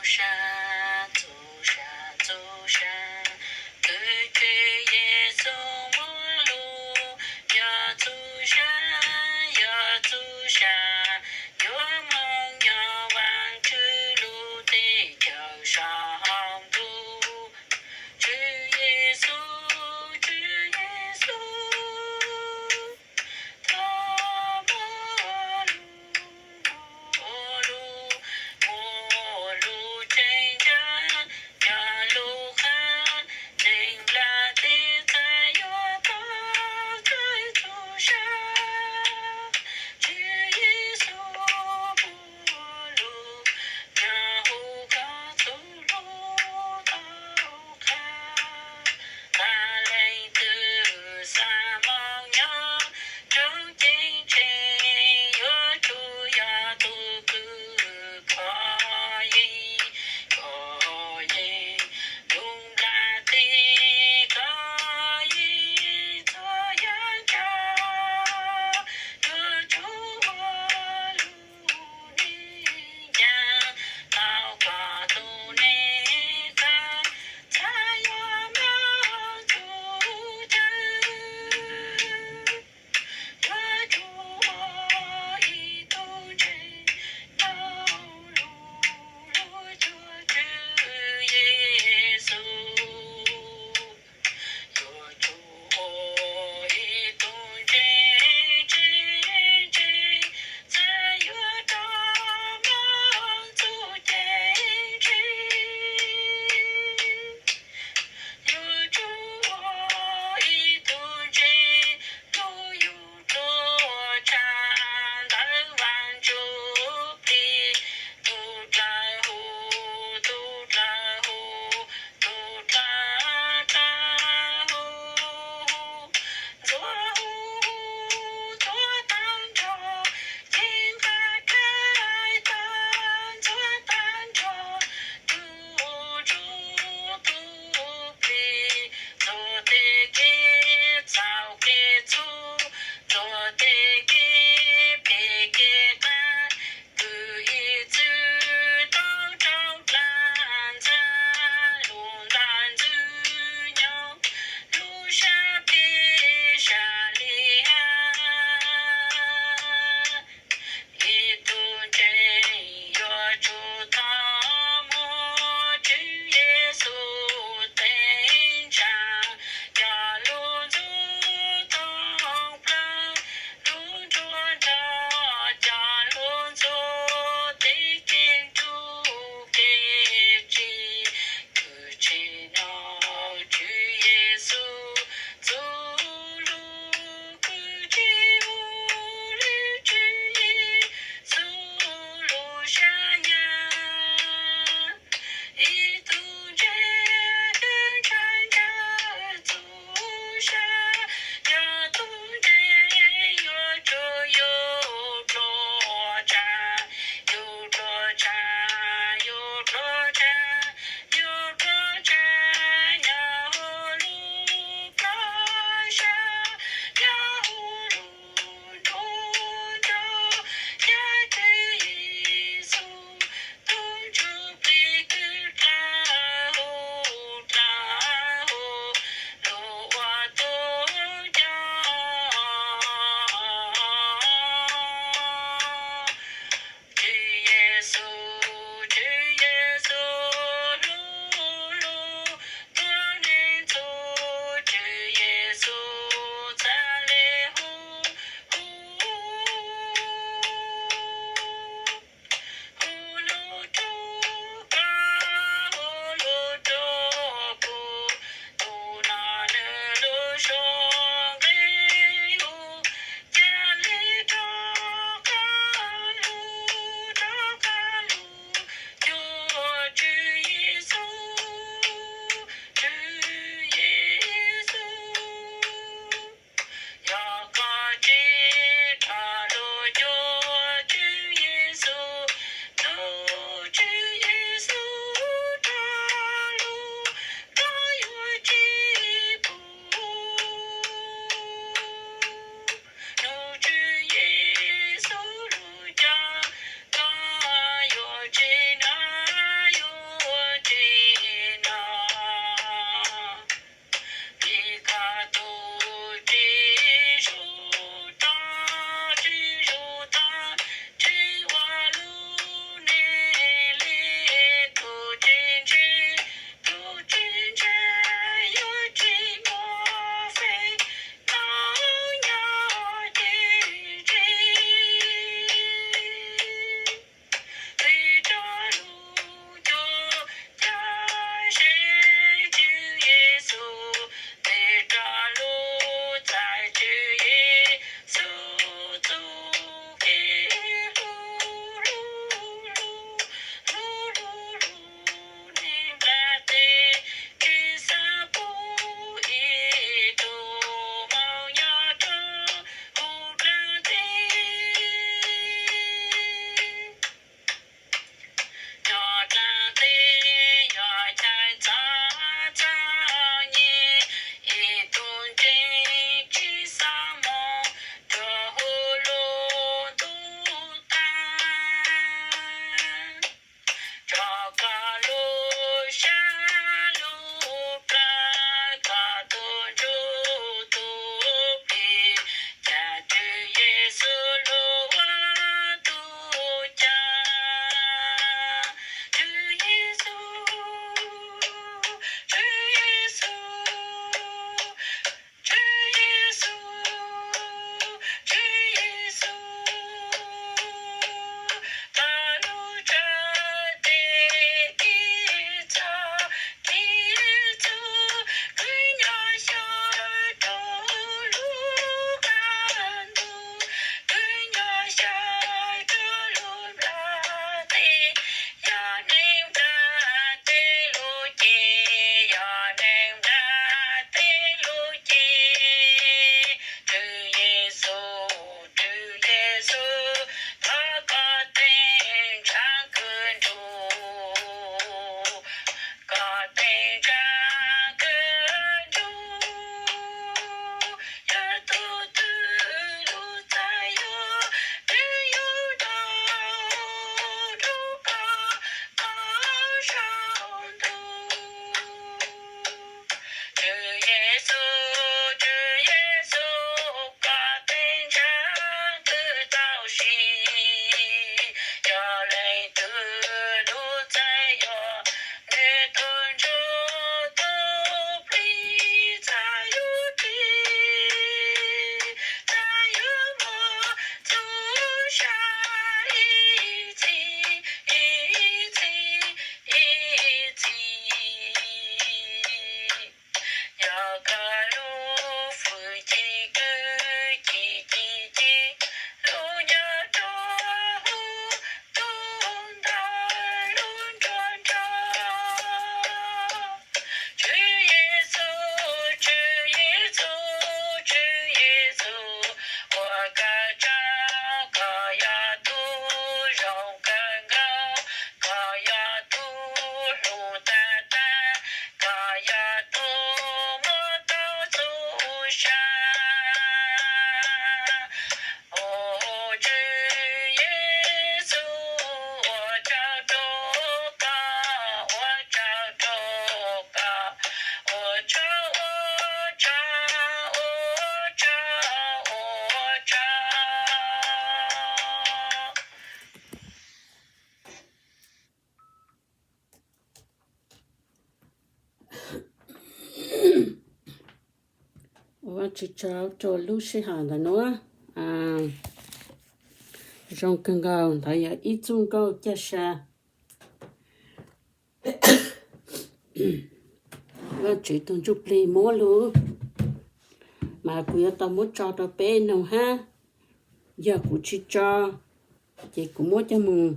Txuj sa, txuj sa, txuj sa, kuv Tswv Yexus muaj lus. Yog txuj sa, yog txuj sa, yuav moog nyob vaaj tswv lub teb chaws saum ntuj. Tswv Yexus, Tswv Yexus, thov muaj lus, muaj lus, muaj lus tseeb Tsis tso rau lub sij hawm ntawm nuav. Zoo kawg nkaus, ntawd yog ib txuj nkauj caj sa. Vaajtswv tug ntsuj plig muab lug, mas kuv yuav tau muab tso rau peb noog hab. Yog kuv tsis tso, ces kuv muab coj moog,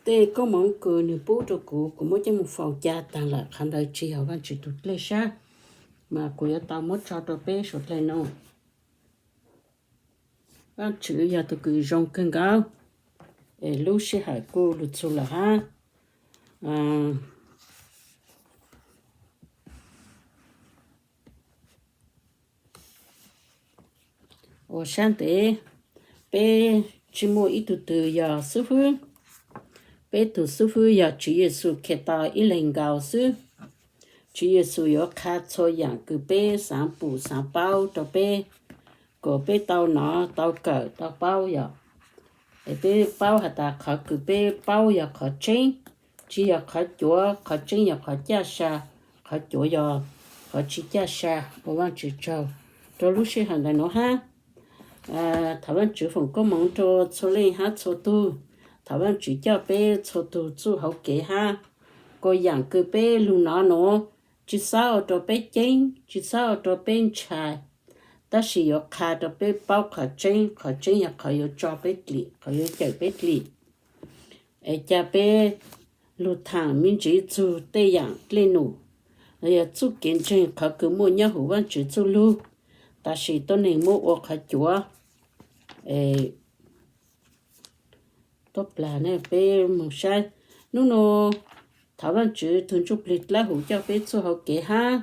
tej koob moov kws nwg pub rau kuv, kuv muab coj moog faus ca taag lawm, qhov ntawd tsis yog Vaajtswv tug dlej sab, mas kuv yuav tau muab tso rau peb suav dlawg noog. Vaajtswv yog tug kws zoo kawg nkaus, es lub sij hawm kuj lug txug lawm hab. Ua sab ntev, peb tsis muaj ib tug twg yog xib fwb. Peb tug xib fwb yog Tswv Yexus Khetos ib leeg nkaus xwb. Tswv Yexus yuav qha txhua yaam kws peb xaav pum xaav paub rau peb, kom peb tau nov tau kawm tau paub yom. Es peb paub has tas qhov kws peb paub yog qhov tseeb, tsis yog qhov cuav, qhov tseeb yog qhov caj sa, qhov cuav yog qhov tsis caj sa. Ua Vaajtswv tsaug rau lub sij hawm ntawm nuav hab. Thov Vaajtswv foom koob moov rau txhua leej hab txhua tug. Thov Vaajtswv coj peb txhua tug txuj hauv kev hab. Kuv yaam kws peb lug nov nuav, tsis xob ua rau peb ceeb, tsis xob ua rau peb ntshai, tab sis yuav qha rau peb paub qhov tseeb, qhov tseeb yog qhov yuav tso peb dlim, qhov yuav cawm peb dlim. Es ca peb lug thaam me ntsis txug tej yaam dlej num, los yog txuj kev ntseeg qhov kws muaj nyob huv Vaajtswv txuj lug, tab sis tuab neeg muab ua qhov cuav. Tuab plag ne, peb moog saib nub nua, thov Vaajtswv tug ntsuj plig dlawb huv coj peb txuj hauv kev hab.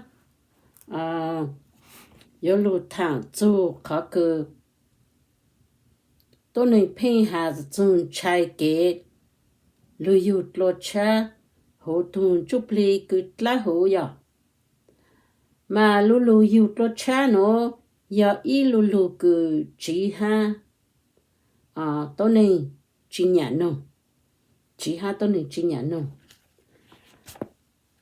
Yuav lug thaam txug qhov kws tuab neeg pheej has txug ntshai kev lug yug dlua tshab huv tug ntsuj plig kws dlawb huv yom. Mas lu lug yug dlua tshab nuav yog ib lu lug kws tsiv hab tuab neeg tsis nyam noog, tsiv hab tuab neeg tsis nyam noog.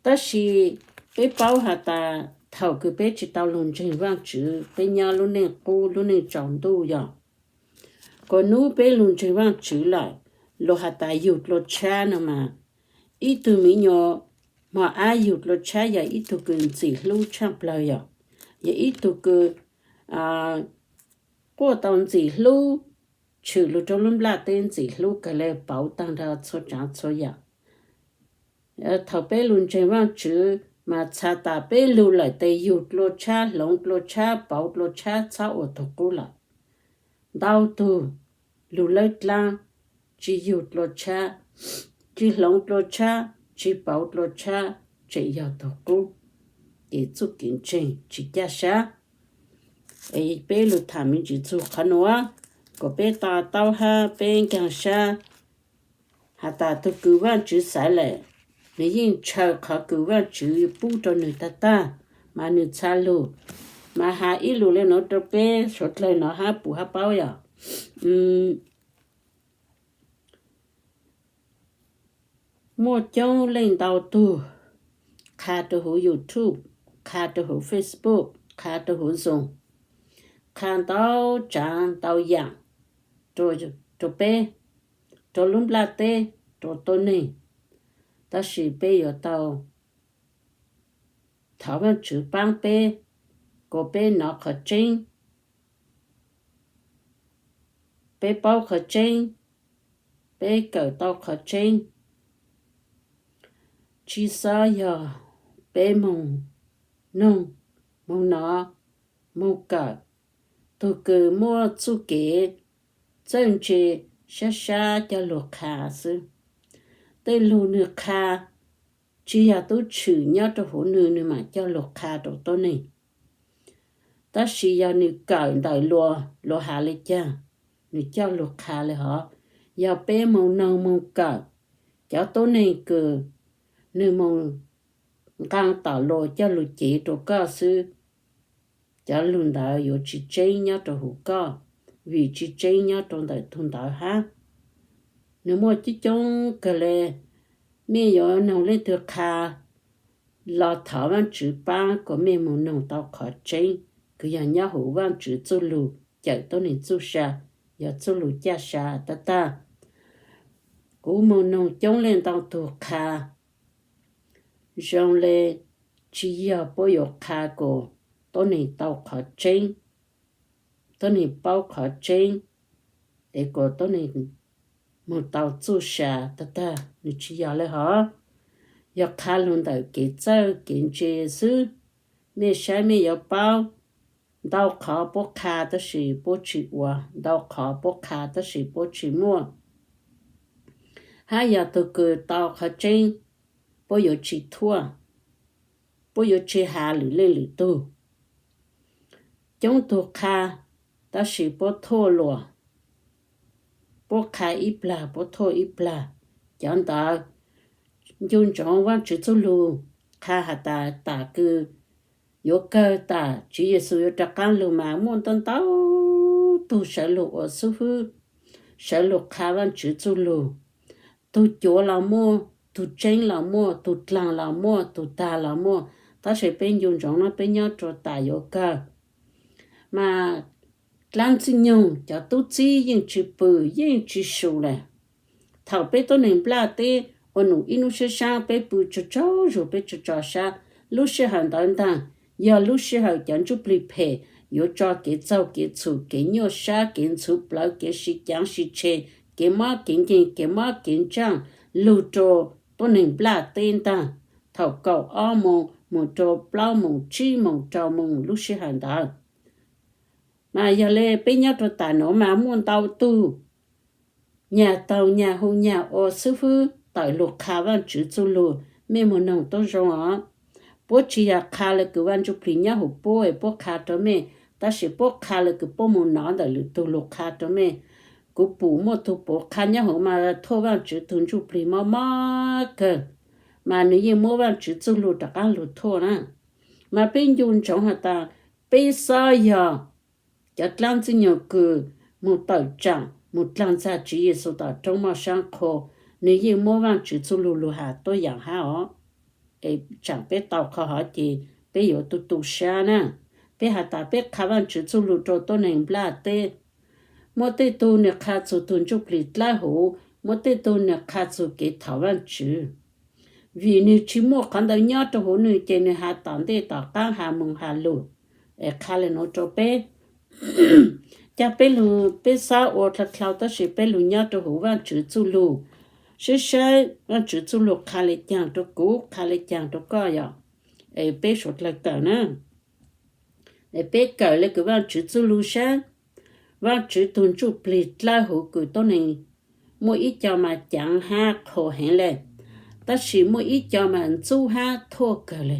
Tab sis peb paub has tas thaum kws peb tsis tau lug ntseeg Vaajtswv, peb nyob lub neej qub lub neej tsaus ntuj yog. Kuas nub peb lug ntseeg Vaajtswv lawm, luas has tas yug dlua tshab no mas, ib tug miv nyuas hmo ab yug dlua tshab yog ib tug kws ntxim hlub tshaaj plawg yog, yog ib tug kws quaj tau ntxim hlub, tshwm lug rau lub nplaj teb ntxim hlub kawg le pauv taag nrho txhua tsaav txhua yaam. Thaum peb lug ntseeg Vaajtswv mas txha tas peb lug lawm tes yug dlua tshab, hloov dlua tshab, pauv dlua tshab txhob ua tug qub lawm. Ntau tug lug lawb dlaab, tsis yug dlua tshab, tsis hloov dlua tshab, tsis pauv dlua tshab, tseem yog tug qub, ces txuj kev ntseeg tsis caj sab. Es peb lug thaam me ntsis txug qhov nuav, kuas peb to taub hab peb nkaag sab has tas tug kws Vaajtswv xaiv lawm, nwg yeej ntshaw qhov kws Vaajtswv pub rau nwg tag tag, mas nwg txha lug. Mas has ib lus le nuav rau peb suav dlawg nov hab pum hab paub yog, muaj coob leej ntau tug qha rau huv YouTube, qha rau huv Facebook, qha rau huv Zoom, qha ntau tsaav ntau yaam rau peb, rau lub nplaj teb, rau tuab neeg. Tab sis peb yuav tau thov Vaajtswv paab peb, kuas peb nov qhov tseeb, peb paub qhov tseeb, peb kawm tau qhov tseeb. Tsis xob yog peb moog noog, moog nov, moog kawm tug kws muaj txuj kev txawj ntse sab sab coj lug qha xwb. Tej lug nwg qha tsis yog tub tshwm nyob rau huv nwg, nwg maam coj lug qha rau tuab neeg. Tab sis yog nwg kawm ntawm luas, luas has le caag, nwg coj lug qha le hov. Yog peb moog noog moog kawm, cov tuab neeg kws nwg moog nqaa tom luas coj lug cev rau koj xwb, cov lug ntawd yuav tsis tseeb nyob rau huv koj, vim tsis tseeb nyob rau ntawm tug ntawd hab. Nwg muaj coob coob kawg le. Mej yuav noog leej twg qha los thov Vaajtswv paab kuas mej moog noog tau qhov tseeb. kws yog nyob huv Vaajtswv txuj lug cawm tuab neeg txuj sa, yog txuj lug caj sa tag tag. Kuv moog noog coob leej ntau tug qha, zoo le tsi yog puab yuav qha kuas tuab neeg tau qhov tseeb, tuab neeg paub qhov tseeb, es kuas tuab neeg moog tau txuj sa tag tag, nwg tsi yog le hov. Yog qha lug ntawm kev txawj kev ntse xwb. Mej saib mej yuav paub, ntau qhov puab qha tab sis puab tsi ua, ntau qhov puab qha tab sis puab tsi muaj. Hab yog tug kws tau qhov tseeb, puab yuav tsi thuaj, puab yuav tsi has lwm leej lwm tug. Coob tug qha tab sis puab thuaj luas, puab qha ib plag puab thuaj ib plag. Cov ntawd ncu ntsoov Vaajtswv txuj lug qha has tas, tas kws yuav kawg tas Tswv Yexus yuav rov qaab lug mas muaj ntau ntau tug sawv lug ua xib fwb, sawv lug qha Vaajtswv txuj lug. Tug cuav los muaj, tug tseeb los muaj, tug dlaag los muaj, tug tag los muaj, tab sis peb ncu ntsoov no peb nyob rua tas yuav kawg. Mas dlaab ntxwg nyoog cov tub txib yeej tsi pw, yeej tsi su le. Thaum peb tuab neeg nplaj teb ua num ib nub sab saab peb pw tsaug tsaug zug peb tsaug tsaug sab, lub sij hawm ntawd ntaag yog lub sij hawm cov ntsuj plig phem yuav tso kev txaug kev txhum, kev nyuaj sab, kev ntxhuv plawv, kev sib caav sib tshe, kev mob kev nkeeg, kev mob kev ntsaaj lug rua tuab neeg nplaj teb ntaag. Thaum kaum ob moos moog rua plaub moos tsib moos rau moos lub sij hawm ntawd. Mas yog le peb nyob rua tam nuav mas muaj ntau tug nyag taug nyag hu nyag ua xib fwb tawm lug qha Vaajtswv txuj lug. Mej moog noog tuab zoo os. Puab tsi yog qha le kws Vaaj Ntsuj Plig nyob huv puab es puab qha rua mej, tab sis puab qha le kws puab moog nov ntawm lwm tug lug qha rua mej. Kuv pum muaj tug puav qha nyob huv mas thuaj Vaajtswv tug Ntsuj Plig mob mob kawg, mas nwg yeej muab Vaajtswv txuj lug rov qaab lug thuaj na. Mas peb ncu ntsoov has tas, peb xob yog cov dlaab ntxwg nyoog kws moog tawm tsaam moog dlaag ntxag Tswv Yexus tom roob moj saab qhua, nwg yeej muab Vaajtswv txuj lug lug has tuab yaam hab os. Es tsaam peb tau qhov hov ces peb yuav tu tu sab na. Peb has tas peb qha Vaajtswv txuj lug rua tuab neeg nplaj teb. Muaj tej tug nwg qha txug tug Ntsuj Plig dlawb huv, muaj tej tug nwg qha txug kev thov Vaajtswv. Vim nwg tsi muaj qhov ntawd nyob rua huv nwg ces nwg has tom ntej tom qaab has moog has lug, es qha le nuav rua peb. Ca peb lug peb xab ua dlhau dlhau tab sis peb lug nyob rua huv Vaajtswv txuj lug, sib saib Vaajtswv txuj lug qha le caag rua kuv, qha le caag rua koj yom. Es peb suav dlawg kawm na, es peb kawm le kws Vaajtswv txuj lug sab. Vaajtswv tug Ntsuj Plig dlawb huv kws tuab neeg muaj ib co mas caav hab qhuas heev le, tab sis muaj ib co mas ntxub hab thuaj kawg le.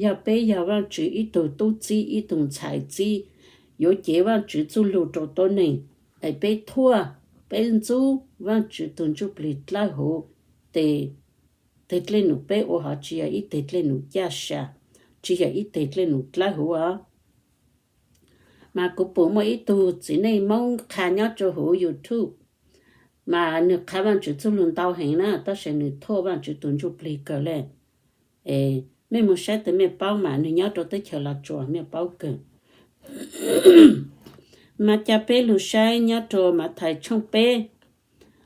Yog peb yog Vaajtswv ib tug tub txib, ib tug ntxhais txib, yuav cev Vaajtswv txuj lug rua tuab neeg, es peb thuaj, peb ntxub Vaajtswv tug Ntsuj Plig dlawb huv, tes teg dlej num peb ua hov tsi yog ib teg dlej num caj sa, tsi yog ib teg dlej num dlawb huv os. Mas kuv pum muaj ib tug txiv neej Moob qha nyob rua huv YouTube, mas nwg qha Vaajtswv txuj lug ntau heev na, tab sis nwg thuaj Vaajtswv tug Ntsuj Plig kawg le. Es mej moog saib tes mej paub mas nwg nyob rua teb chaws Los Tsuas mej paub kawg. Mas ca peb lug saib nyob rua Mathais tshooj peb,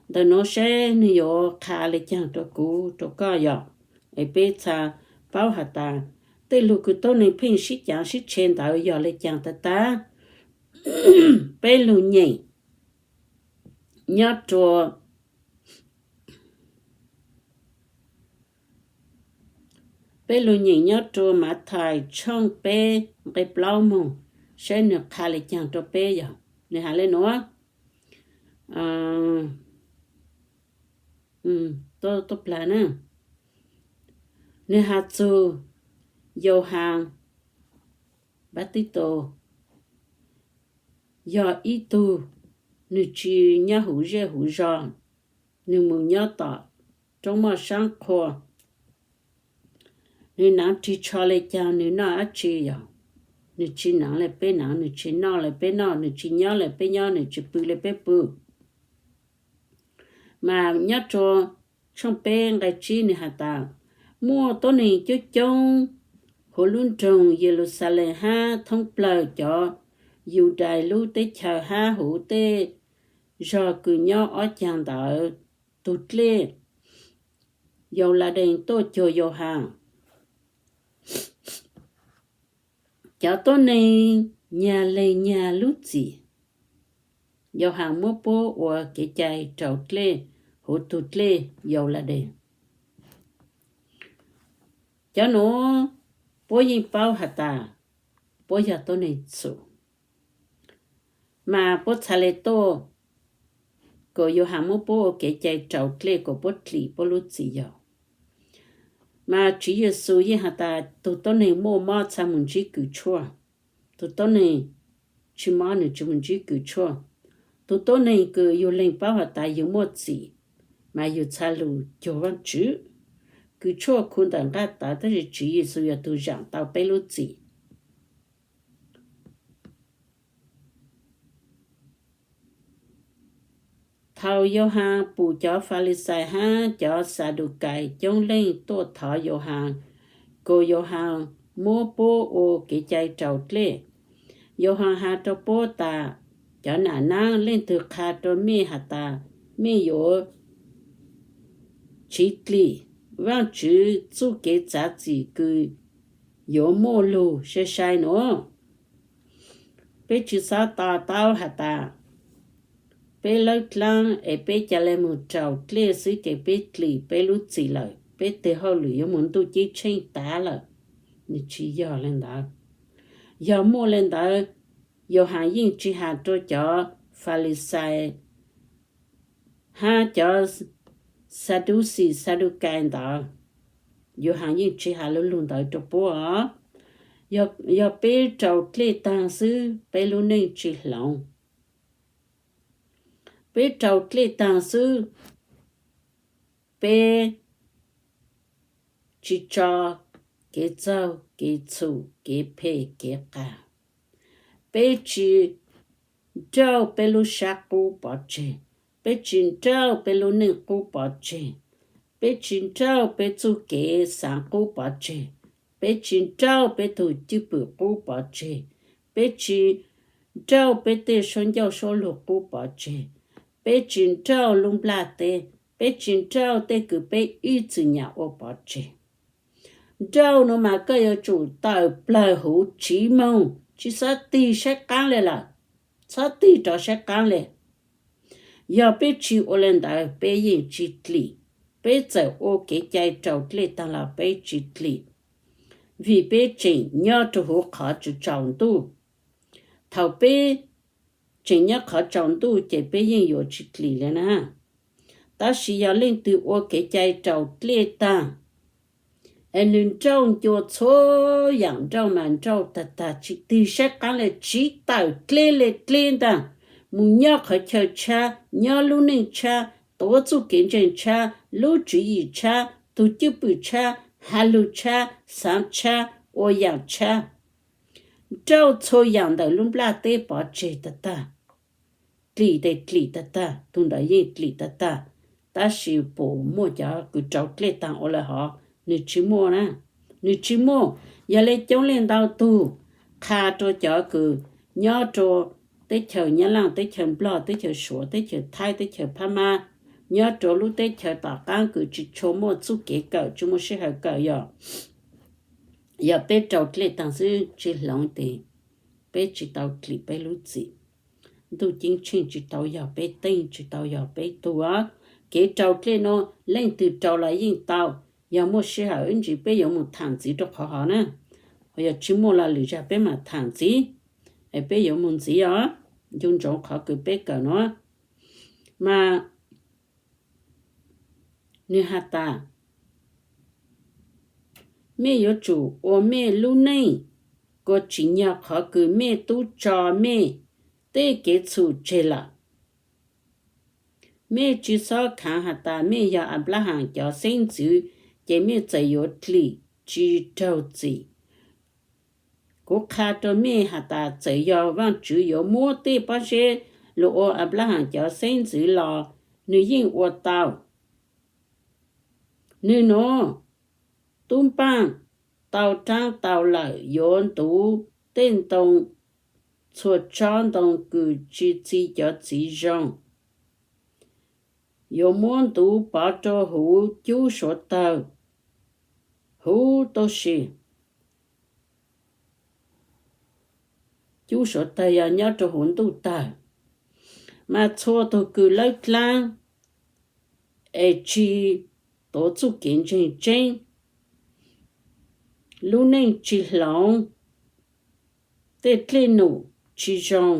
ntawm nuav saib nwg yuav qha le caag rua kuv rua koj yom. Es peb txhaj paub has tas tej lug kws tuab neeg pheej sib caav sib tshe ntawd yog le caag tag tag. Peb lug nyeem nyob rua Peb lug nyeem nyob rua Mathais tshooj peb nqe plaub moog, saib nwg qha le caag rua peb yog, nwg has le nuav, tuab plag na, nwg has txug Yauhas Npatitus yog ib tug, nwg tsi nyob huv zej huv zog, nwg moog nyob tom roob moj saab qhua, nwg naav rig tsho le caag, nwg noj dab tsi yog, nwg tsi naav le peb naav, nwg tsi noj le peb noj, nwg tsi nyob le peb nyob, nwg tsi pw le peb pw. Mas nyob rua tshooj peb nqe tsib nwg has tas, muaj tuab neeg coob coob huv lub nroog Yeluxalees hab thoob plawg cov Yudais lub teb chaws hab huv tej zog kws nyob ob cag ntawd tug dlej Yauladees tuaj cuag Yauhas. Cov tuab neeg nyag leeg nyag lub txim, Yauhas muab puab ua kev cai raus dlej huv tug dlej Yauladees. Cov nuav puab yeej paub has tas puab yog tuab neeg txhum, mas puab txhad le tuaj kom Yauhas muab puab ua kev cai raus dlej kom puab dlim puab lub txim yog. Mas Tswv Yexus yeej has tas tug tuab neeg muaj mob txhad mus ntsib kws tshuaj, tug tuab neeg tsi mob nws tsi mus ntsib kws tshuaj. Tug tuab neeg kws yug leeg paub has tas yug muaj txim, mas yug txhad lug cuag Vaajtswv. Kws tshuaj khu ntawm nqaj tawv, tab sis Tswv Yexus yog tug zaam tau peb lub txim. Thaus Yauhas pum cov Falixais hab cov Xadukais coob leej tuaj thov Yauhas kom Yauhas muab puab ua kev cai raus dlej. Yauhas has rua puab tas, cov nam naab, leej twg qha rua mej has tas mej yuav tsiv dlim, Vaajtswv txuj kev txav txim kws yuav muaj lug sai sai nuav. Peb tsi xob to taub has tas peb lawb dlaab es peb ca le moog raus dlej xwb ces peb dlim peb lub txim lawm, peb teg hauj lwm yuav moog ntuj ceeb tsheej tav lawm. Nws tsi yog le ntawd. Yog muaj le ntawd, Yauhas yeej tsi has rua cov Falixais hab cov Xaduxis, Xadukais ntawd. Yauhas yeej tsi has lug lug ntawd rua puab os. Yog peb raus dlej taag xwb, peb lub neej tsi hloov. Peb raus dlej taag xwb, peb tsi tso kev txaug, kev txhum, kev phem, kev qas. Peb tsi nrauj peb lub sab qub pov tseg, peb tsi nrauj peb lub neej qub pov tseg, peb tsi nrauj peb txuj kev xaav qub pov tseg, peb tsi nrauj peb tug cwj pwm qub pov tseg, peb tsi nrauj peb tej suab ncauj suab lug qub pov tseg, peb tsi nrauj lub nplaj teb, peb tsi nrauj tej kws peb ib txwm nyam ua pov tseg. Nrauj nuav mas koj yuav tsum tawm plawg huv tsiv moog, tsi xob tig saib qaab le lawm, txhob tig rov saib qaab le. Yog peb tsi ua le ntawd, peb yeej tsi dlim. Peb txawm ua kev cai raus dlej taag los peb tsi dlim, vim peb tseem nyob rua huv qhov tsaus ntuj. Thaus peb tseem nyob qhov tsaus ntuj ces peb yeej yuav tsi dlim le na. Tab sis yog leej twg ua kev cai raus dlej taag, es nws nrauj ncua txhua yaam, nrauj mas nrauj tag tag tsi tig saib qaab le, tsiv tawm dleb le dleb ntaag, mus nyob qhov chaw tshab, nyob lub neej tshab, tuav txuj kev ntseeg tshab, lub tswv yim tshab, tug cwj pwm tshab, has lug tshab, xaav tshab, ua yaam tshab, nrauj txhua yaam ntawm lub nplaj teb pov tseg tag tag. Dlim tes dlim tag tag, tug ntawd yeej dlim tag tag. Tab sis puas muaj cov kws raus dlej taag ua le hov? Nws tsi muaj na. Nws tsi muaj. Yog le coob leej ntau tug qha rua cov kws nyob rua teb chaws Nyab Laaj, teb chaws Nplog, teb chaws Suav, teb chaws Thaib, teb chaws Phab Mab, nyob rua lub teb chaws tom qaab kws tsi tshua muaj txuj kev kawm, tsi muaj sij hawm kawm yog, yog peb raus dlej taag xwb tsi hloov tes peb tsi tau dlim peb lub txim. Ntuj ceeb tsheej tsi tau yog peb teej, tsi tau yog peb tug. Kev raus dlej nuav leej twg rau los yeej tau. Yog muaj sij hawm ib ntsis peb yuav mus tham ntxiv rau qhov hov na. Ho yog tsi muaj los lwm zag peb mam tham ntxiv. Es peb yuav mus ntxiv os, ncu ntsoov qhov kws peb kawm nuav. Mas nwg has tas, mej yuav tsum ua mej lub neej kua tsim nyog qhov kws mej tub tso mej tej kev txhum tseg lawm. Mej tsi xob khaav has tas mej yog Anplahas cov xeeb ntxwv, ces mej txawm yuav dlim tsi raug txim. Kuv qha rua mej has tas txawm yog Vaajtswv yuav muab tej pob zeb lug ua Anplahas cov xeeb ntxwv los nwg yeej ua tau. Nwg nuav, tub npaaj tau raab tau lawm, yuav ntuv tej ntoo txhua tsob ntoo kws tsis txi cov txiv zoo, yuav muab ntuv pov rua huv cub suav tawg huv tub si. Cub suav tawg yog nyob rua huv ntuj tawg. Mas txhua tug kws lawb dlaab es tsis tuav txuj kev ntseeg tseeb, lub neej tsis hloov, tej dlej num tsis zoo,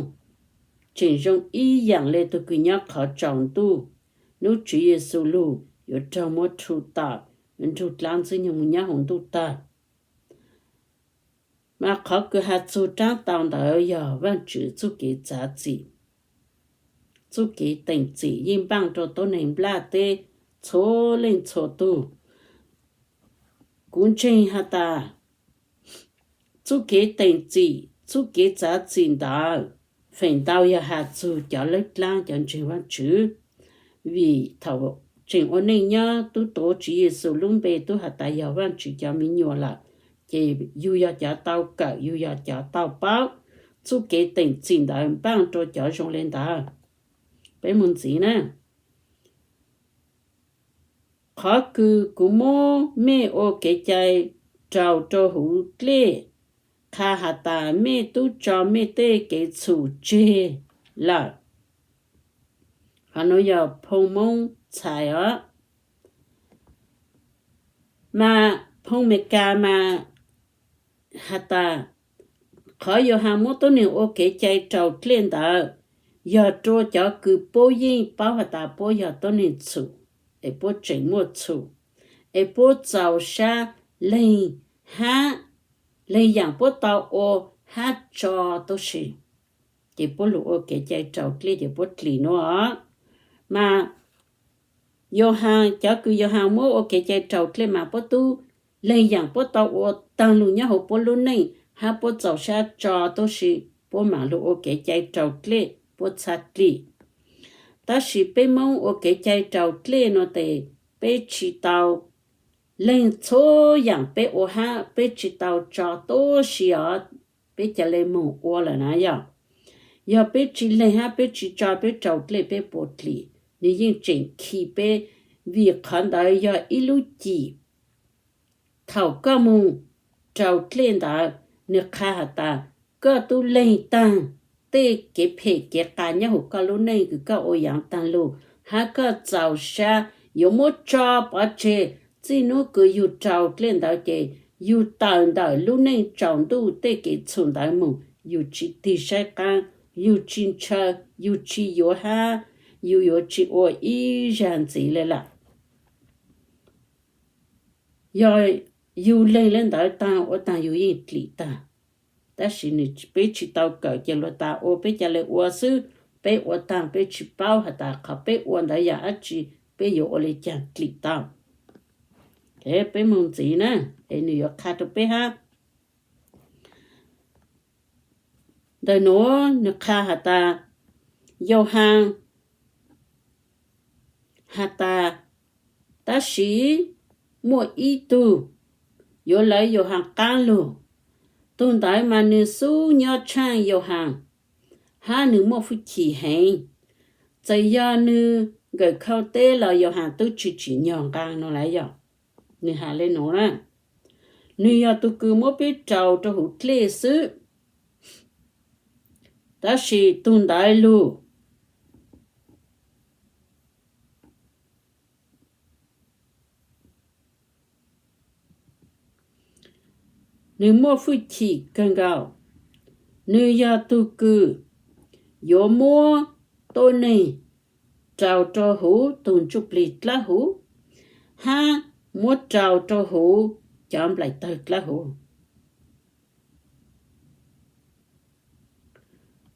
tseem zoo ib yaam le tug kws nyob qhov tsaus ntuj, hnub Tswv Yexus lug yuav raug muab rhu tawm, yuav nrug dlaab Ntxwg Nyoog moog nyob huv ntuj tawg. Mas qhov kws has txug raab tau ntawd yog Vaajtswv txuj kev txav txim, txuj kev teem txim yeej npaaj rua tuab neeg nplaj teb txhua leej txhua tug. Kuv ntseeg has tas txuj kev teem txim, txuj kev txav txim ntawd feem ntau yog has txug cov lawb dlaab cov ntseeg Vaajtswv. Vim thaum tseem ua neej nyob tub tuav Tswv Yexus lub npe, tub has tas yog Vaajtswv cov me nyuam lawm, ces yug yog cov tau kawm, yug yog cov tau paub. Txuj kev teem txim ntawd npaaj rua cov zoo le ntawd. Peb moog ntxiv na. Qhov kws kuv muab mej ua kev cai raus rua huv dlej qha has tas mej tub tso mej tej kev txhum tseg lawm. Qhov nuav yog phoo Moob txhais os. Mas phoo Amelikas mas has tas, qhov Yauhas muab tuab neeg ua kev cai raus dlej ntawd yog rua cov kws puab yeej paub has tas puab yog tuab neeg txhum, es puab tseem muaj txhum, es puab txaus sab leeg hab leeg yaam puab tau ua hab tso tuab si. Ces puab lug ua kev cai raus dlej ces puab dlim nuav os. Mas Yauhas, cov kws Yauhas muab ua kev cai raus dlej mas puab tub leeg yaam puab tau ua taag lug nyob huv puab lub neej hab puab txaus sab tso tuab si, puab maam lug ua kev cai raus dlej puab txhad dlim. Tab sis peb Moob ua kev cai raus dlej nuav tes peb tsis tau, leeg txhua yaam peb ua hab peb tsis tau tso tuab si os, peb ca le moog ua lawm na yog. Yog peb tsis leeg hab peb tsis tso peb raus dlej peb puas dlim, nwg yeej tseem khi peb. Vim qhov ntawd yog ib lub cim. Thaum koj moog raus dlej ntawd, nwg qha has tas koj tub leeg taag tej kev phem kev qas nyob huv koj lub neej kws koj ua yaav taag lug, hab koj txaus sab yuav muab tso pov tseg. Txij nub kws yug raus dlej ntawd ces yug tawm ntawm lub neej tsaus ntuj tej kev txhum ntawd moog, yug tsis tig saib qaab, yug tsis ntshaw, yug tsis yuav hab yug yuav tsis ua ib zag ntxiv le lawm. Yog yug leeg le ntawd taag ua taag yug yeej dlim taag. Tab sis nwg, peb tsis tau kawm ces luag tas ua peb ca le ua xwb, peb ua taag peb tsis paub has tas qhov peb ua ntawd yog dab tsi, peb yuav ua le caag dlim tau. Peb moog ntxiv na, es nwg yuav qha rua peb hab. Ntawm nuav nwg qha has tas, Yauhas has tas, tab sis muaj ib tug yuav lawv Yauhas qaab lug. Tug ntawd mas nwg xub nyob tshaaj Yauhas, hab nwg muaj hwj chim heev. Txawm yog nwg nkawm khau teb los Yauhas tub tsis tsim nyog nqaa no lawm yog. Nwg has le nuav na, nwg yog tug kws muab peb raus rua huv dlej xwb. Tab sis tug ntawd lug, nwg muaj hwj chim kawg nkaus. Nwg yog tug kws yuav muab tuab neeg raus rua huv tug ntsuj plig dlawb huv, hab muab raus rua huv cov nplaim tawg dlawb huv.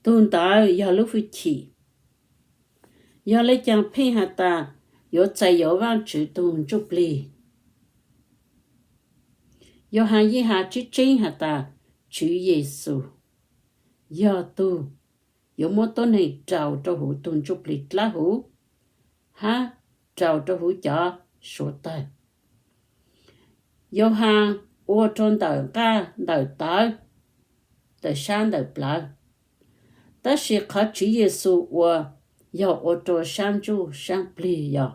Tug ntawd yog lub hwj chim. Yog le caag pheej has tas yuav txais yuav Vaajtswv tug ntsuj plig? Yauhas yeej has tseeb tseeb has tas Tswv Yexus yog tug yuav muab tuab neeg raus rua huv tug ntsuj plig dlawb huv, hab raus rua huv cov suav tawg. Yauhas ua rau ntawm nqaj ntawm tawv, ntawm sab ntawm plawv. Tab sis qhov Tswv Yexus ua yog ua rau sab ntsuj sab plig yog.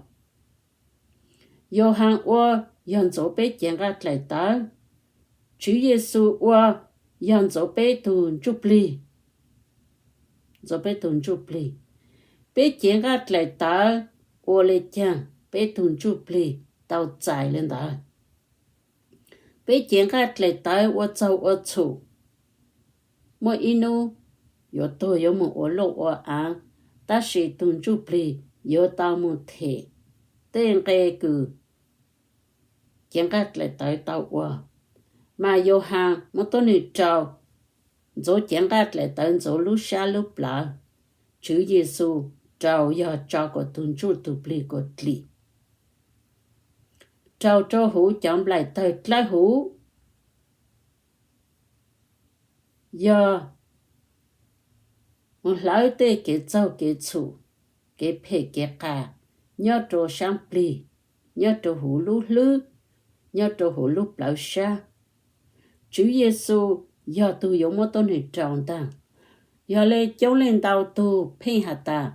Yauhas ua yog ntxuav peb cev nqaj dlaim tawv. Tswv Yexus ua yog ntxuav peb tug ntsuj plig, ntxuav peb tug ntsuj plig. Peb cev nqaj dlaim tawv ua le caag peb tug ntsuj plig tau txais le ntawd. Peb cev nqaj dlaim tawv ua txaug ua txhum, muaj ib hnub yuav tuag yuav moog ua luj ua aav, tab sis tug ntsuj plig yuav tau moog them tej nqe kws cev nqaj dlaim tawv tau ua. Mas Yauhas muab tuab neeg rau ntxuav cev nqaj dlaim tawv ntxuav lub sab lub plawv. Tswv Yexus rau yog tso kuas tug ntsuj tug plig kuas dlim, rau rau huv cov nplaim tawg dlawb huv, yog moog hlawv tej kev txaug kev txhum, kev phem kev qas nyob rau sab plig, nyob rau huv lub hlwb, nyob rau huv lub plawv sab. Tswv Yexus yog tug yuav muab tuab neeg rau ntag. Yog le coob leej ntau tug pheej has tas,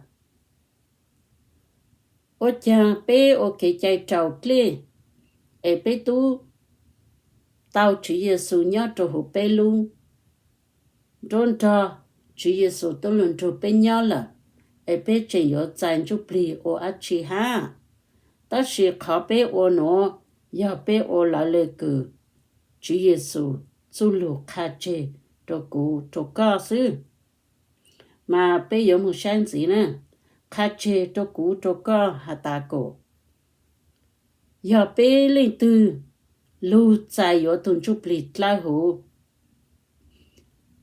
ua caag peb ua kev cai raus dlej es peb tub tau Tswv Yexus nyob rau huv peb lub nruab nrog, Tswv Yexus tub lug nrug peb nyob lawm, es peb tseem yuav txais ntsuj plig ua dab tsi hab? Tab sis qhov peb ua nuav yog peb ua lawv le kws Tswv Yexus txuj lug qha tseg rau kuv rau koj xwb. Mas peb yuav moog saib ntxiv na, qha tseg rau kuv rau koj has tas kom yog peb leej twg lug txais yuav tug ntsuj plig dlawb huv.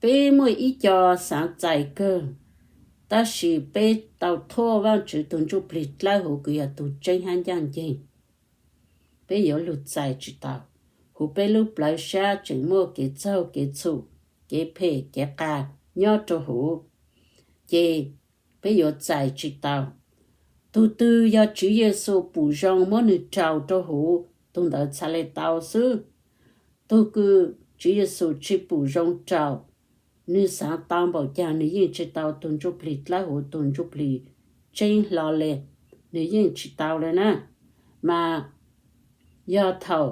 Peb muaj ib co xaav txais kawg, tab sis peb tau thuaj Vaajtswv tug ntsuj plig dlawb huv kws yog tug tseeb hab ncaaj nceeg. Peb yuav lug txais tsi tau, huv peb lub plawv sab tseem muaj kev txaug kev txhum, kev phem kev qas nyob rau huv, ces peb yuav txais tsi tau. Tug twg yog Tswv Yexus pum zoo muab nwg rau rau huv, tug ntawd txhad le tau xwb. Tug kws Tswv Yexus tsi pum zoo rau, nwg xaav tau npaum caag nwg yeej tsi tau tug ntsuj plig dlawb huv, tug ntsuj plig tseeb hlo le, nwg yeej tsi tau le na. Mas yog thaum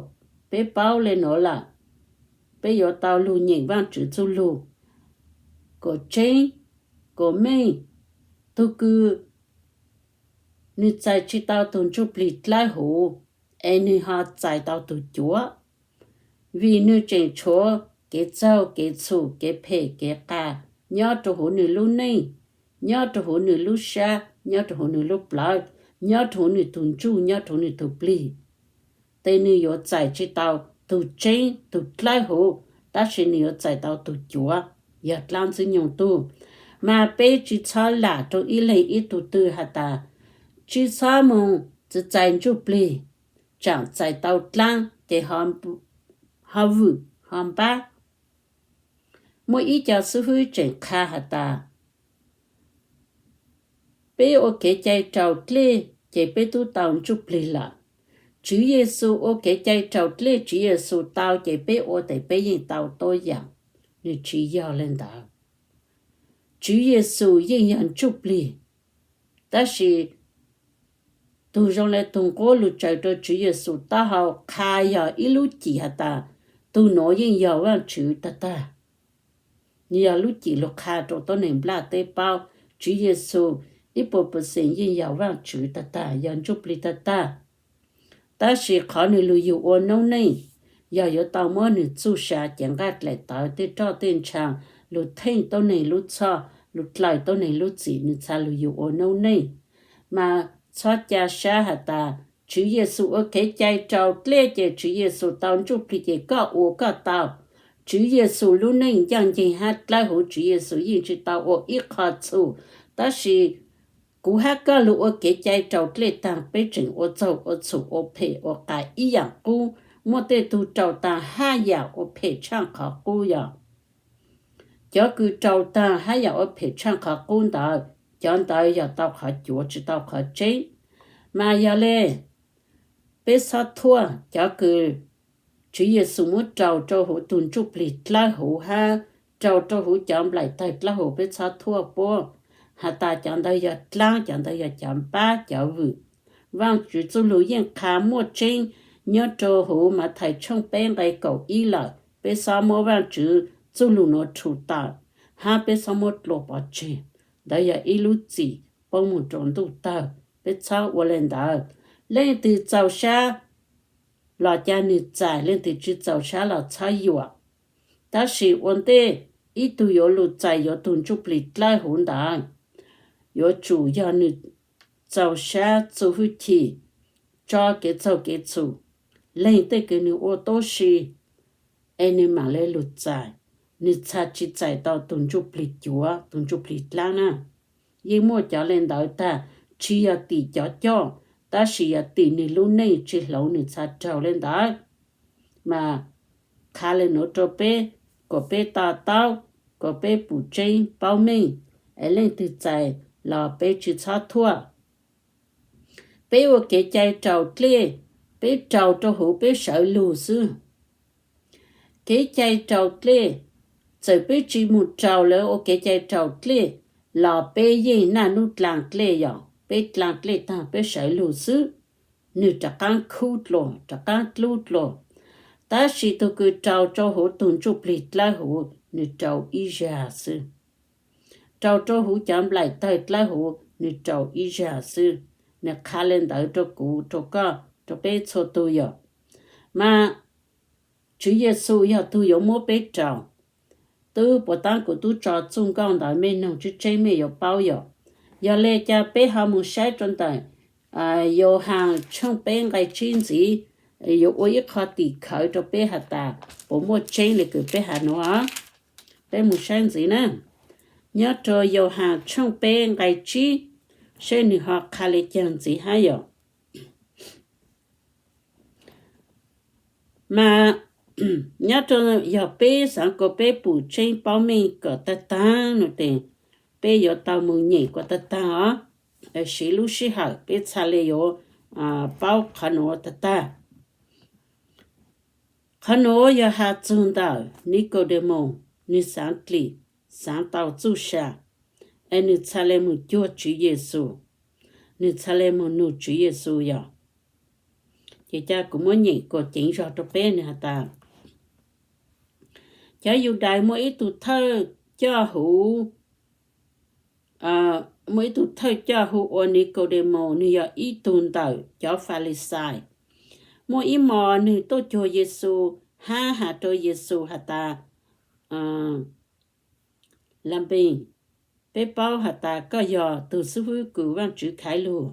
peb paub le nuav lawm, peb yuav tau lug nyeem Vaajtswv txuj lug kom tseeb, kom meej. Tug kws nwg txais tsi tau tug ntsuj plig dlawb huv, es nwg ho txais tau tug cuav, vim nwg tseem tshuav kev txaug kev txhum kev phem kev qas nyob rau huv nwg lub neej, nyob rau huv nwg lub sab, nyob rau huv nwg lub plawv, nyob rau huv nwg tug ntsuj, nyob rau huv nwg tug plig. Ces nwg yuav txais tsi tau tug tseeb tug dlawb huv, tab sis nwg yuav txais tau tug cuav, yog dlaab ntxwg nyoog tug. Mas peb tsi txhob lam rau ib leeg ib tug twg has tas, tsi txhob moog txais ntsuj plig, tsaam txais tau dlaab ces ho vwm ho npab. Muaj ib co xib hwb tseem qha has tas, peb ua kev cai raus dlej ces peb tub tau ntsuj plig lawm. Tswv Yexus ua kev cai raus dlej Tswv Yexus tau ces peb ua tes peb yeej tau tuab yaam. Nwg tsi yog le ntawd. Tswv Yexus yeej yog ntsuj plig, tab sis tug zoo le tug nquab lug tsaws rau Tswv Yexus taub hau qha yog ib lub cim has tas, tug nuav yeej yog Vaajtswv tag tag. Nwg yog lub cim lug qha rau tuab neeg nplaj teb paub Tswv Yexus ib puas percent yeej yog Vaajtswv tag tag, yog ntsuj plig tag tag. Tab sis qhov nwg lug yug ua noob neej, yog yuav tau muab nwg txuj sa cev nqaj dlaim tawv tej roj tej ntsha lug theej tuab neeg lub txhoj, lug dlaim tuab neeg lub txim, nwg txhad lug yug ua noob neej. Mas txhob ca sab has tas, Tswv Yexus ua kev cai raus dlej ces Tswv Yexus tau ntsuj plig ces koj ua koj tau. Tswv Yexus lub neej ncaaj nceeg hab dlawb huv, Tswv Yexus yeej tsi tau ua ib qho txhum. Tab sis kuv hab koj lug ua kev cai raus dlej taag, peb tseem ua txaug ua txhum ua phem ua qas ib yaam qub. Muaj tej tug raus taag hab yaam ua phem tshaaj qhov qub yog. Cov kws raus taag hab yaam ua phem tshaaj qhov qub ntawd, cov ntawd yog tau qhov cuav tsi tau qhov tseeb. Mas yog le, peb txhob thuaj cov kws Tswv Yexus muab rau rau huv tug ntsuj plig dlawb huv hab rau rau huv cov nplaim tawg dlawb huv peb txhob thuaj puab. Has tas cov ntawd yog dlaab, cov ntawd yog cov npab cov vwm. Vaajtswv txuj lug yeej qha muaj tseeb nyob rau huv Mathais tshooj peb nqe kaum ib lawm. Peb xob muab Vaajtswv txuj lug nuav rhu tawm hab peb xob muab dlua pov tseg. Ntawd yog ib lub txim poob moog rua ntuj tawg, peb txhob ua le ntawd. Leej twg txaus sab los ca nwg txais, leej twg tsi txaus sab los txhob yuam. Tab sis ua ntej ib tug yuav lug txais yuav tug ntsuj plig dlawb huv ntawd, yuav tsum yog nwg txaus sab txuj hwj chim, tso kev txaug kev txhum, leeg tej kws nwg ua tuab si, es nwg maam le lug txais, nwg txhaj tsi txais tau tug ntsuj plig cuav, tug ntsuj plig dlaab na. Yeej muaj cov le ntawd tag, tsi yog tim cov coj, tab sis yog tim nwg lub neej tsi hloov nwg txhaj raug le ntawd. Mas qha le nuav rua peb, kuas peb to taub, kuas peb pum tseeb paub meej, es leej twg txais los peb tsi txhob thuaj. Peb ua kev cai raus dlej, peb raus rua huv peb sawv lug xwb. Kev cai raus dlej, txawm peb tsi moog raus lawv ua kev cai raus dlej los peb yeej naj nub dlaa dlej, yog peb dlaa dlej taag peb sawv lug xwb, nwg rov qaab khub dlua, rov qaab dlub dlua. Tab sis tug kws raus rua huv tug ntsuj plig dlawb huv, nwg raus ib zag xwb. Raus rua huv cov nplaim tawg dlawb huv, nwg raus ib zag xwb. Nwg qha le ntawd rua kuv, rua koj, rua peb txhua tug yog. Mas Tswv Yexus yog tug yuav muab peb raus. Tub puas taab kuv tub tso txuj nkauj ntawd mej noog tseeb tseeb mej yuav paub yog. Yog le cas peb ho moog saib rua ntawm Yauhas tshooj peb nqai tsib ntxiv, yuav ua ib qho tim khawv rua peb has tas puas muaj tseeb le kws peb has nuav. Peb moog saib ntxiv na. Nyob rua Yauhas tshooj peb nqai tsib, saib nwg ho qha le caag ntxiv hab yog. Mas nyob rua yog peb xaav kuas peb pum tseeb paub meej kom tag taag nuav tes, peb yuav tau moog nyeem kuas tag taag os. Siv lub sij hawm peb txhaj le yuav paub qhov nuav tag tag. Qhov nuav yog has txug ntawm Nikaudemoos, nwg xaav dlim, xaav tau txuj sa, es nwg txhaj le moog cuag Tswv Yexus, nwg txhaj le moog nug Tswv Yexus yog. Ces ca kuv muab nyeem kuas ceev zog rua peb, nwg has tas, cov Yudais muaj ib tug thawj coj huv, muaj ib tug thawj coj hu ua Nikaudemoos, nwg yog ib tug ntawm cov Falixais. Muaj ib mos nwg tuaj cuag Yexus hab has rua Yexus has tas, Labis, peb paub has tas koj yog tug xib fwb kws Vaajtswv khaiv lug.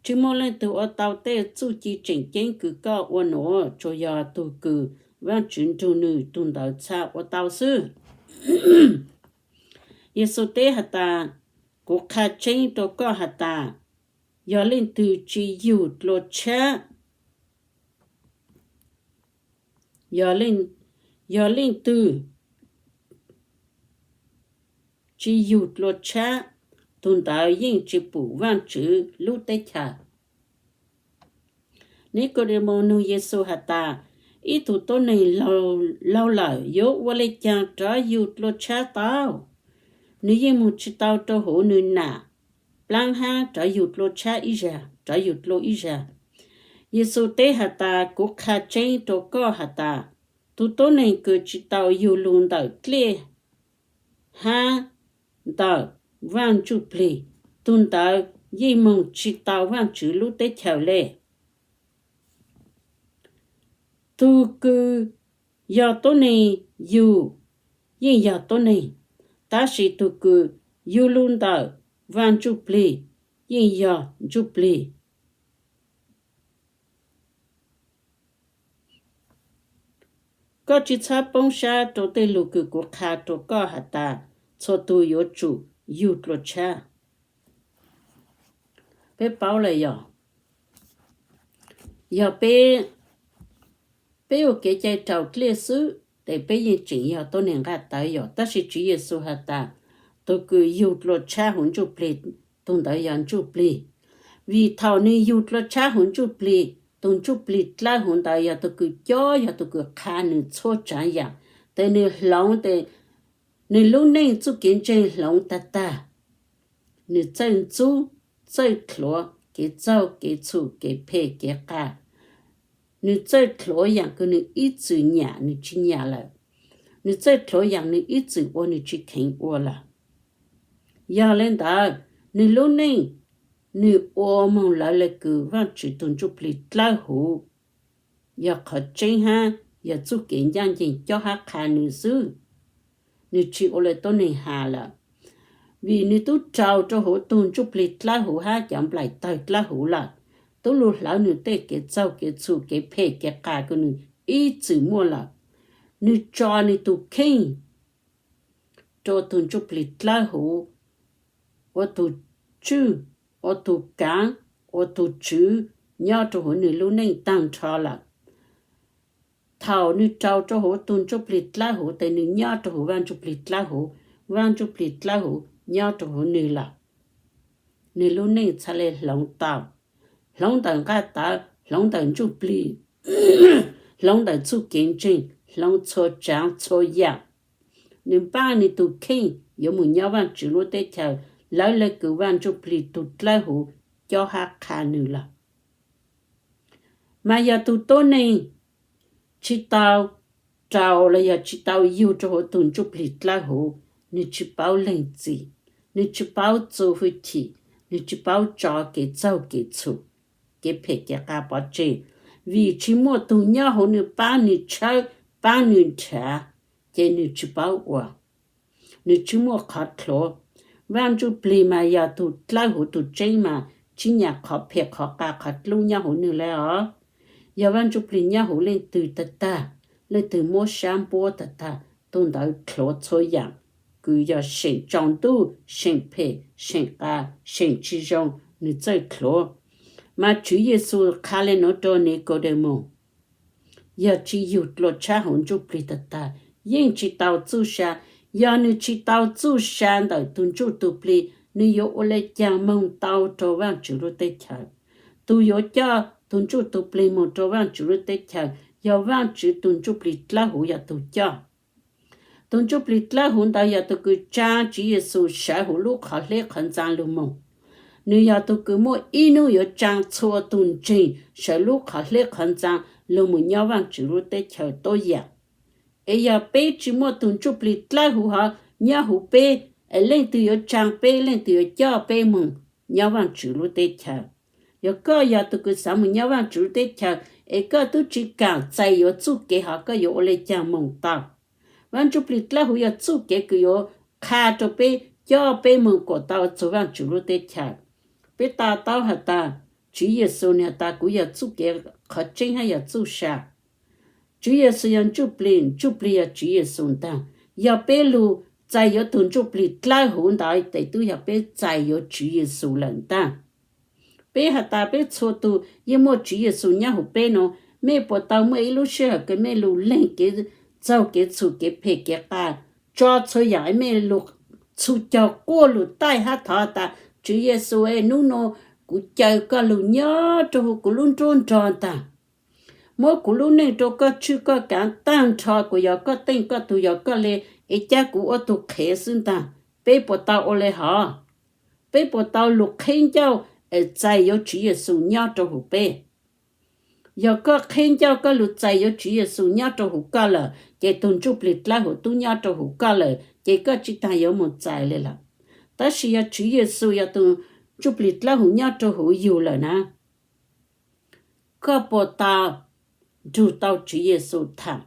Tsi muaj leej twg ua tau tej txuj ci tseem ceeb kws koj ua nuav, tsuas yog tug kws Vaajtswv nrug nwg tug ntawd txhaj ua tau xwb. Yexus teb has tas, kuv qha tseeb rua koj has tas, yog leej twg tsi yug dlua tshab, yog leej twg tsi yug dlua tshab, tug ntawd yeej tsi pum Vaajtswv lub teb chaws. Nikaudemoos nug Yexus has tas, ib tug tuab neeg laug lawm yuav ua le caag rov yug dlua tshab tau? Nwg yeej moog tsi tau rua huv nwg nam plaab hab rov yug dlua tshab ib zag, rov yug dlua ib zag. Yexus teb has tas, kuv qha tseeb rua koj has tas, tug tuab neeg kws tsi tau yug lug ntawm dlej hab ntawm Vaaj Ntsuj Plig, tug ntawd yeej moog tsi tau Vaajtswv lub teb chaws le. Tug kws yog tuab neeg yug yeej yog tuab neeg, tab sis tug kws yug lug ntawm Vaaj Ntsuj Plig yeej yog ntsuj plig. Koj tsi txhob poob sab rua tej lug kws kuv qha rua koj has tas, txhua tug yuav tsum yug dlua tshab. Peb paub le yog, yog peb, peb ua kev cai raus dlej xwb, tes peb yeej tseem yog tuab neeg nqaj tawv yog, tab sis Tswv Yexus has tas, tug kws yug dlua tshab huv ntsuj plig, tug ntawd yog ntsuj plig. Vim thaum nwg yug dlua tshab huv ntsuj plig, tus ntsuj plig dlawb huv ntawd yog tus kws cob, yog tus kws qha nws txhua tsav yam, ces nws hloov, ces nws lub neej txuj kev ntseeg hloov tag tag. Nws txawj ntxub, txawj dlhuav kev txaug kev txhum kev phem kev qas. Nws txawj dlhuav yam kws nws ib txwm nyam nws tsis nyam lawm. Nws txawj dlhuav yam nws ib txwm ua nws tsis kheev ua lawm. Yog le ntawd, nws lub neej, nws ua moog lawv le kws Vaajtswv tug ntsuj plig dlawb huv. Yog qhov tseeb hab yog txuj kev ncaj nceeg cob hab qha nws xwb. Nws tsis ua le tuab neeg has lawm, vim nws tub raug rua huv tug ntsuj plig dlawb huv hab cov nplaim tawg dlawb huv lawm, tub lug hlawv nws tej kev txaug kev txhum kev phem kev qas kws nws ib txwm muaj lawm. Nws tso nws tug kheej rua tug ntsuj plig dlawb huv ua tug tswj, ua tug kaav, ua tug tswv nyob rua huv nws lub neej taag nrho lawm. Thaum nws raug rua huv tug ntsuj plig dlawb huv tes nws nyob rua huv Vaaj Ntsuj Plig dlawb huv, Vaaj Ntsuj Plig dlawb huv nyob rua huv nws lawm. Nws lub neej txhad le hloov tau, hloov ntawm nqaj tawv, hloov ntawm ntsuj plig, hloov ntawm txuj kev ntseeg, hloov txhua tsaav txhua yaam. Nws npaaj nws tug kheej yuav moog nyob Vaajtswv lub teb chaws, lawv le kws Vaaj Ntsuj Plig tug dlawb huv cob hab qha nws lawm. Mas yog tug tuab neeg tsis tau raug los yog tsis tau yug rua huv tug ntsuj plig dlawb huv, nws tsis paub leej txim, nws tsis paub txu hwj chim, nws tsis paub tso kev txaug kev txhum, kev phem kev qas pov tseg, vim tsis muaj tug nyob huv nws paab nws tshawb, paab nws nrhav, ces nws tsis paub ua, nws tsis muaj qhov dlhuav. Vaaj Ntsuj Plig mas yog tug dlawb huv tug tseeb mas tsis nyam qhov phem qhov qas qhov dlub nyob huv nws le os. Yog Vaaj Ntsuj Plig nyob huv leej twg tag tag, leej twg muab sab npuab tag tag, tug ntawd dlhuav txhua yaam, kws yog seem tsaus ntuj, seem phem, seem qas, seem tsis zoo, nws txawj dlhuav. Mas Tswv Yexus qha le nuav rua Nikaudemaus, yog tsis yug dlua tshab huv ntsuj plig tag tag, yeej tsis tau txuj sa. Yog nws tsis tau txuj sa ntawm tug ntsuj tug plig, nws yuav ua le caag moog tau rua Vaajtswv lub teb chaws? Tug yuav coj tug ntsuj tug plig moog rua Vaajtswv lub teb chaws yog Vaajtswv tug ntsuj plig dlawb huv yog tug coj. Tug ntsuj plig dlawb huv ntawd yog tug kws tsaa Tswv Yexus sawv huv lub qhov hleb qhov ntxaa lug moog. Nws yog tug kws muaj ib nub yuav tsaa txhua tug ntseeg sawv lub qhov hleb qhov ntxaa lug moog nyob Vaajtswv lub teb chaws tuab yaam. Es yog peb tsis muaj tug ntsuj plig dlawb huv hov nyob huv peb, es leej twg yuav tsaa peb, leej twg yuav coj peb moog nyob Vaajtswv lub teb chaws? Yog koj yog tug kws xaav moog nyob Vaajtswv lub teb chaws, es koj tub tsis kaam txais yuav txuj kev hov, koj yuav ua le caag moog tau? Vaaj Ntsuj Plig dlawb huv yog txuj kev kws yuav qha rua peb, coj peb moog kuas tau txug Vaajtswv lub teb chaws. Peb to taub has tas, Tswv Yexus nwg has tas kuv yog txuj kev, qhov tseeb hab yog txuj sa. Tswv Yexus yog ntsuj plig, ntsuj plig yog Tswv Yexus ntaag. Yog peb lug txais yuav tug ntsuj plig dlawb huv ntawd tes tub yog peb txais yuav Tswv Yexus lawm ntaag. Peb has tas peb txhua tug yeej muaj Tswv Yexus nyob huv peb nua, mej puas tau muaj ib lub sij hawm kws mej lug leeg kev txaug kev txhum kev phem kev qas, tso txhua yaam, mej lug txhus caug quaj lug taij hab thov tas, Tswv Yexus e, nub nua kuv caw koj lug nyob rua huv kuv lub nruab nrog ntaag. Muab kuv lub neej rua koj tshwj koj kaav taag nrho, kuas yog koj teej koj tug, yog koj le, es ca kuv ua tug qhev xwb ntaag. Peb puas tau ua le hov? Peb puas tau lug qheb ncauj es txais yuav Tswv Yexus nyob rua huv peb? Yog koj qheb ncauj koj lug txais yuav Tswv Yexus nyob rua huv koj lawm, ces tug ntsuj plig dlawb huv tub nyob rua huv koj lawm, ces koj tsis taag yuav moog txais le lawm. Tab sis yog Tswv Yexus yog tug ntsuj plig dlawb huv nyob rua huv yug lawm na, koj puas tau nrug tau Tswv Yexus thaam?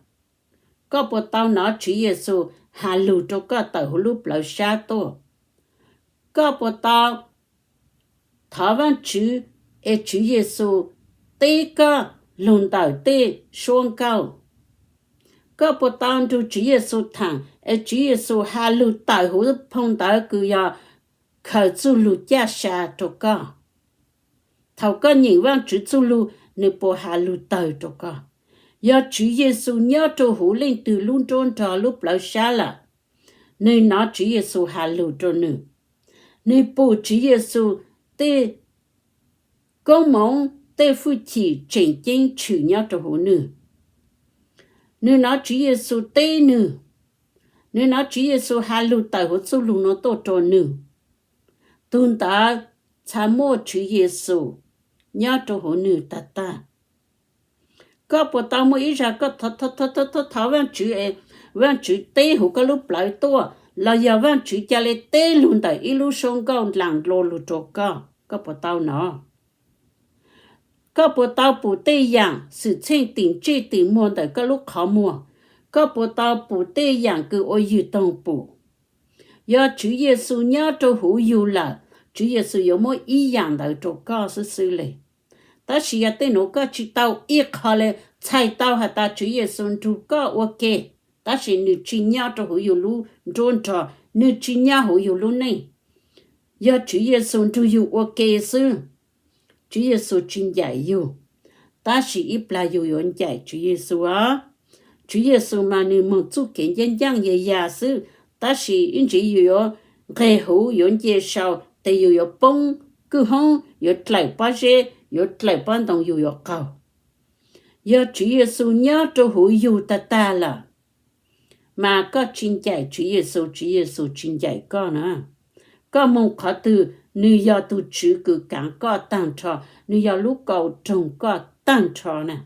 Koj puas tau nov Tswv Yexus has lug rua koj tawm huv lub plawv sab tuaj? Koj puas tau thov Vaajtswv es Tswv Yexus teb koj lug ntawm tej suab nkauj? Koj puas tau nrug Tswv Yexus thaam es Tswv Yexus has lug tawm huv phoo ntawv kws yog khaws txuj lug caj sa rua koj? Thaum koj nyeem Vaajtswv txuj lug, nwg puas has lug tawg rua koj? Yog Tswv Yexus nyob rua huv leej twg lub nruab nrog lub plawv sab lawm, nwg nov Tswv Yexus has lug rua nwg, nwg pum Tswv Yexus tej koob moov, tej hwj chim tseem ceeb tshwm nyob rau hauv nws. Nws hnov Tswv Yexus teb nws, nws hnov Tswv Yexus has lug tawm hauv txuj lug nuav tuaj rau nws. Tug ntawd txhad muaj Tswv Yexus nyob rau hauv nws tag tag. Koj puas tau muaj ib zag koj thov thov Vaajtswv, Vaajtswv teb huv koj lub plawv tuaj, los yog Vaajtswv ca le teb lug ntawm ib lub suab nkauj dlaag dlua lug rau koj? Koj puas tau no? Koj puas tau pum tej yaam xwm txheej tim ntsej tim muag ntawm koj lub qhov muag? Koj puas tau pum tej yaam kws ua ywg toog pum? Yog Tswv Yexus nyob rau huv yug lawm, Tswv Yexus yuav muab ib yaam ntawd rau koj xwb xwb le. Tab sis yog tej nuav koj tsi tau ib qho le, txhais tau has tas Tswv Yexus nrug koj ua ke, tab sis nws tsi nyob rau huv yug lub nruab nrog, nws tsi nyob huv yug lub neej. Yog Tswv Yexus nrug yug ua ke xwb, Tswv Yexus tsi ncaim yug, tab sis ib plag yug yuav ncaim Tswv Yexus os. Tswv Yexus mas nws moog txuj kev ncaaj ncaaj ya ya xwb, tab sis ib ntsis yug yuav nqeg huv, yuav nce sau, tes yug yuav poob kwj hoob, yuav dlawm pob zeb, yuav dlawm pob ntoo, yug yuav qaug. Yog Tswv Yexus nyob rau huv yug tag tag lawm, mas koj tsi ncaim Tswv Yexus, Tswv Yexus tsi ncaim koj na. Koj moog qhov twg, nws yog tug Tswv kws kaav koj taag nrho, nws yog lub kaus roog koj taag nrho na.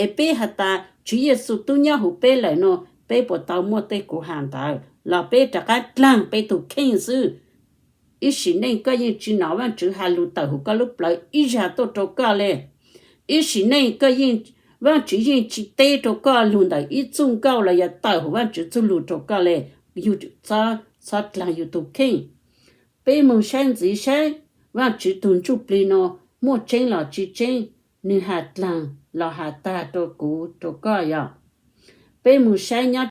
Es peb has tas Tswv Yexus tub nyob huv peb lawm no, peb puas tau muaj tej kuv has ntawd los peb rov qaab dlaag peb tug kheej xwb? Ib sim neej koj yeej tsi nov Vaajtswv has lug tawm huv koj lub plawv ib zag tuaj rau koj le. Ib sim neej Vaajtswv yeej tsi teb rau koj lug ntawm ib txuj nkauj los yog tawm huv Vaajtswv txuj lug rau koj le. Yug txhob dlaag yug tug kheej. Peb moog saib ntxiv saib Vaajtswv tug ntsuj plig no muaj tseeb los tsi tseeb, nws has dlaag los has tag rau kuv rau koj yog. Peb moog saib nyob